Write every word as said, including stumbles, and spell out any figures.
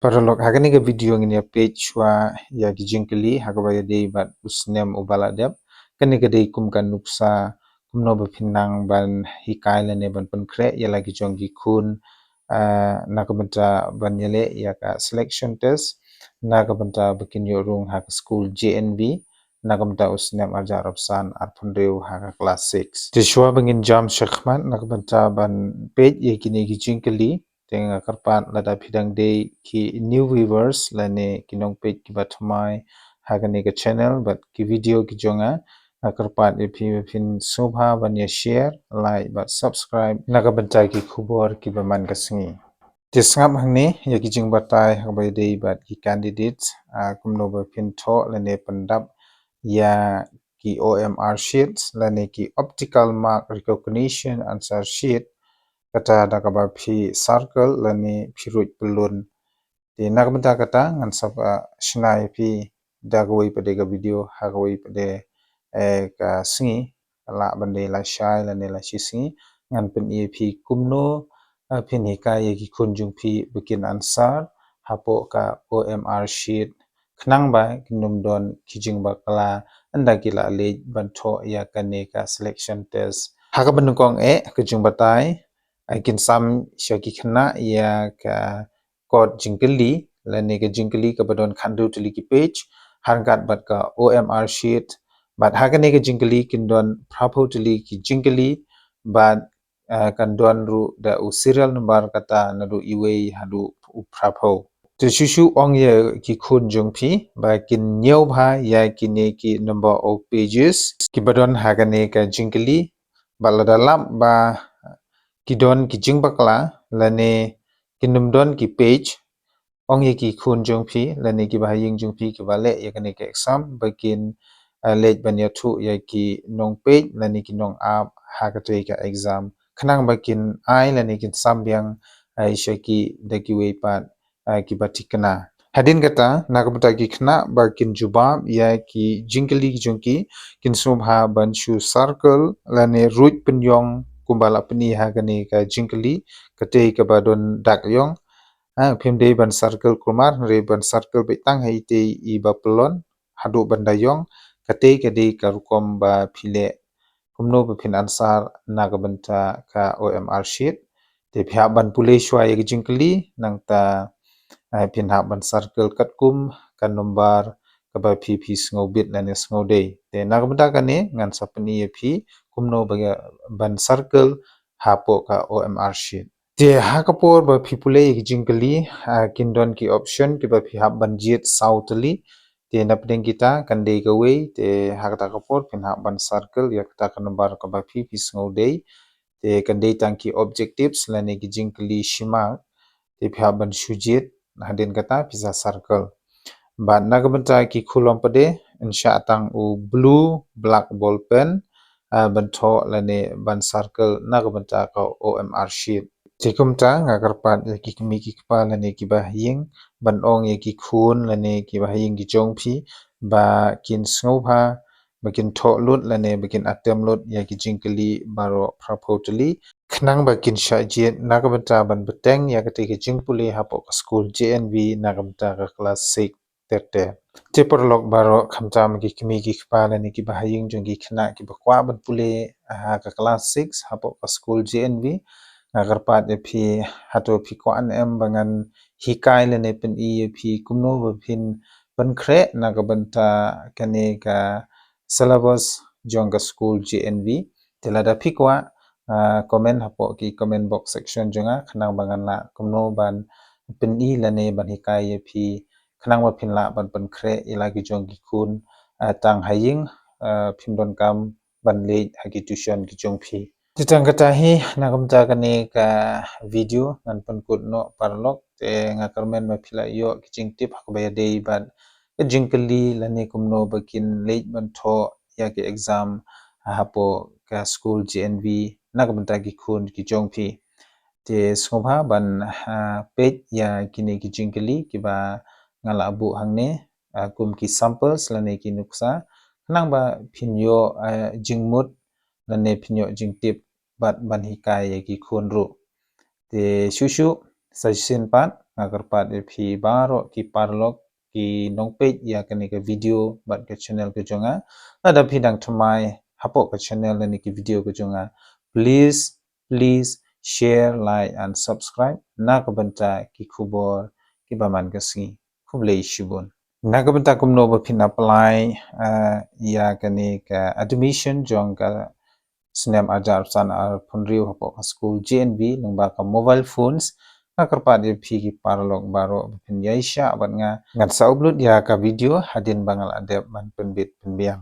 Paralok, ha kane ka video ngin ïa peit shuwa ïa ki jingkylli ha kaba ïadei bad u snem uba la dep. Kane ka dei kum ka nuksa kumno ba phin nang ban hikai lane ban pynkhreh ïa la ki jong ki khun, ah, na ka bynta ban ïaleh ïa ka selection test, na ka bynta ba kin ïoh rung ha ka skul J N V, na ka bynta u snem arhajar arphew san arphew hynriew ha ka klas six. Te shuwa ba ngin jam shakhmat na ka bynta ban peit ïa kine ki jingkylli, te nga kyrpad lada phi dang dei ki new viewers lane ki nongpeit kiba thymmai ha kane ka channel bad ki video ki jong nga, nga kyrpad ïa phi ba phin sngewbha ban ïa share, like bad subscribe na ka bynta ki khubor kiba man ka sngi. Te sngap hangne ïa ki jingbatai ha kaba ïadei bad ki candidates, ah, kumno ba phin thoh lane pyndap ïa ki O M R sheets lane ki optical mark recognition answer sheet, kata da kaba phi circle lane phi ruid pyllun. Te na ka bynta kata ngan sa, ah, shna ïa phi da kawei pat de ka video ha kawei pat de, eh, ka sngi, lah ban dei lashai lane lashisngi, ngan pyni ïa phi kumno, ah, phin hikai ïa ki khun jong phi ba kin answer hapoh ka O M R sheet, khnang ba kin ym don ki jingbakla ynda ki la leit ban thoh ïa kane ka selection test. Ha kaba nyngkong eh ka jingbatai, ah, kin sam sha ki khynnah ïa ka kot jingkylli lane ka jingkylli kaba don khathynriew tylli ki page, ryngkat bad ka O M R sheet. Bad ha kane ka jingkylli kin don phraphew tylli ki jingkylli, bad, ah, kan don ruh da u serial number kata naduh iwei haduh u phraphew. Te shuh shuh ong ïa ki khun jong phi ba kin ñiew bha ïa kine ki number of pages kiba don ha kane ka jingkylli, bad lada lap ba ki don ki jingbakla lane kin ym don ki page, ong ïa ki khun jong phi lane kiba ha ïing jong phi kiba leh ïa kane ka exam ba kin, ah, leit ban ïathuh ïa ki nongpeit lane ki nongap ha katei ka exam, khnang ba kin ai lane kin sam biang, ah, sha ki da kiwei pat, ah, kiba thikna. Hadien kata, na ka bynta ki khynnah ba kin jubab ïa ki jingkylli ki jong ki, kin sngewbha ban shu circle lane ruid pynïong kumba la pyni ha kane ka jingkylli, katei kaba don dak ïong. Ah, phim dei ban circle kulmar, hynrei ban circle beit tang ha itei iba pyllun haduh ban da ïong, katei ka dei ka rukom ba phi leh kumno ba phin answer na ka bynta ka O M R sheet. Te phi hap ban pule shuwa ïa ki jingkylli, nangta, eh, phin hap ban circle katkum ka number kaba phi phi sngewbit lane sngewdei. Te na ka bynta kane ngan sa pyni ïa phi kumno ba ban circle hapoh ka O M R sheet. Te ha ka por ba phi pule ïa ki jingkylli, ah, kin don ki option kiba phi hap ban jied saw tylli. Te na pdeng kita kan dei kawei, te ha kata ka por phin hap ban circle ïa kata ka number kaba phi phi sngewdei. Te kan dei tang ki objectives lane ki jingkylli shi mark. Te phi hap ban shu jied, hadien kata phi sa circle. Bad na ka bynta ki khulom pat de, yn shah tang u blue black ball pen, ah, ban thoh lane ban circle na ka bynta ka O M R sheet. Te kumta nga kyrpad ïa ki kmie ki kpa lane kiba ha ïing ban ong ïa ki khun lane kiba ha ïing ki jong phi ba kin sngewbha ba kin thoh lut lane ba kin attempt lut ïa ki jingkylli baroh phraphew tylli, khnang ba kin shah jied na ka bynta ban bteng ïa katei ka jingpule hapoh ka skul J N V na ka bynta ka klas six ter ter. Te paralok baroh, khamtam ki kmie ki kpa lane kiba ha ïing jong ki khynnah kiba kwah ban pule ha ka klas six hapoh ka skul J N V, nga kyrpad ïa phi, hato phi kwah ne em ba ngan hikai lane pyni ïa phi kumno ba phin pynkhreh na ka bynta kane ka syllabus jong ka skul J N V? Te lada phi kwah, ah, comment hapoh ki comment box section jong nga, khnang ba ngan lah kumno ban pyni lane ban hikai ïa phi, khnang ba phin lah ban pynkhreh ïa la ki jong ki khun, ah, tang ha ïing, ah, phim donkam ban leit ha ki tuition ki jong phi. Te tang kata hi, na ka bynta kane ka video ngan pynkut noh paralok, te nga kyrmen ba phi la ïoh ki jingtip ha kaba ïadei bad ka jingkylli lane kumno ba kin leit ban thoh ïa ki exam hapoh ka skul J N V na ka bynta ki khun ki jong phi. Te sngewbha ban, ah, peit ïa kine ki jingkylli kiba nga la buh hangne, ah, kum ki samples lane ki nuksa, khnang ba phin ïoh, ah, jingmut lane phin ïoh jingtip bad ban hikai ïa ki khun ruh. Te shuh shuh, sa shisien pat, nga kyrpad ïa phi baroh ki paralok, ki nongpeit ïa kane ka video bad ka channel ka jong nga. Lada phi dang thymmai hapoh ka channel lane ki video ka jong nga, please, please share, like and subscribe na ka bynta ki khubor kiba man ka sngi. Khublei shibun. Na ka bynta kumno ba phin apply, eh, ïa kane ka admission jong ka snem arhajar arphew san arphew hynriew hapoh ka skul J N V lyngba ka mobile phones, nga kyrpad ïa phi ki paralok baroh ba phin ïaishah bad nga. Ngan sa upload ïa ka video hadien ba nga la dep ban pynbit pynbiang.